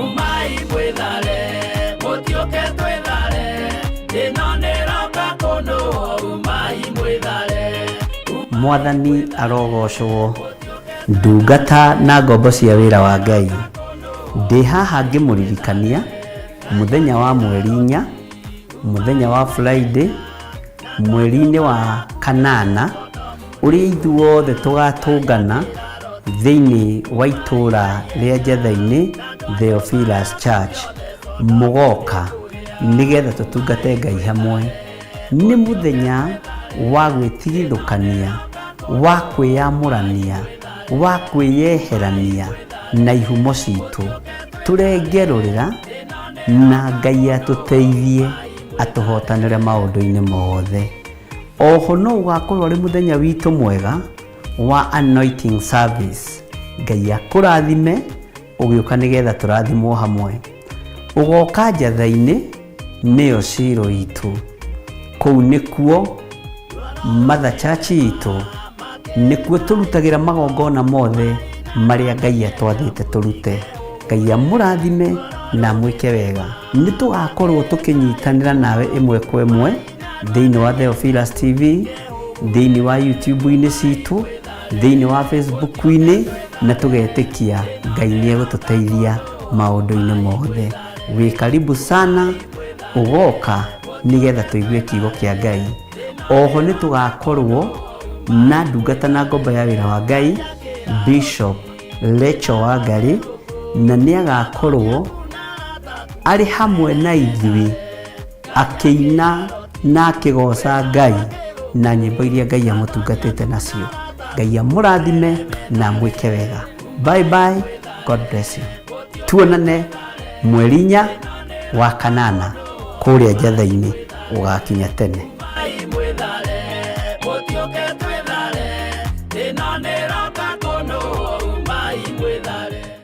Umai mwĩthare, mũtiũke twĩthare, ĩno nĩroka kũnũhwo, umai mwĩthare. Mwathani arogocwo. Ndungata na ngombo cia wĩra wa Ngai, ndĩ haha ngĩmũririkania mũthenya wa mweri 4, mũthenya wa Friday, mweri-inĩ wa kanana, ũrĩa ithuothe tũgatũngana thĩinĩ wa itũũra rĩa Njatha-inĩ Theophilus Church, mũgoka nĩgetha tũtungate Ngai hamwe. Nĩ mũthenya wa gwĩtigithũkania, wa kwĩyamũrania, wa kwĩyeherania na ihumo citũ, tũrenge rũrĩra na Ngai atũteithie atũhotanĩre maũndũ-inĩ mothe. Oho no ũgakorwo arĩ mũthenya witũ mwega wa anointing service. Ngai akũrathime ũgĩũka nĩgetha tũrathimwo hamwe. Ũgoka Njatha-inĩ nĩyo Shilo itũ. Kũu nĩkuo Mother Church itũ, nĩkuo tũrutagĩra magongona mothe marĩa Ngai atwathĩte tũrute. Ngai amũrathime na amwĩke wega. Nĩ tũgakorwo tũkĩnyitanĩra nawe ĩmwe kwa ĩmwe thĩinĩ wa Theophilus TV, thĩinĩ wa YouTube-inĩ citũ, thĩinĩ wa Facebook-inĩ, na tũgetĩkia Ngai nĩ egũtũteithia maũndũ-inĩ mothe. Wĩ karibu sana ũgoka nĩgetha tũigue kiugo kĩa Ngai. Oho nĩ tũgakorwo na ndungata na ngombo ya wĩra wa Ngai, Bishop Rachel Wangari, na nĩ agakorwo arĩ hamwe na ithuĩ akĩina na akĩgoca Ngai na nyĩmbo iria Ngai amũtungatĩte nacio. Ngai amũrathime na amwĩke wega. Bye bye, God bless you. Tuonane mweri 4 wa kanana kũrĩa Njatha-inĩ, ũgakinya tene. Umai mwĩthare, mũtiũke twĩthare, ĩno nĩ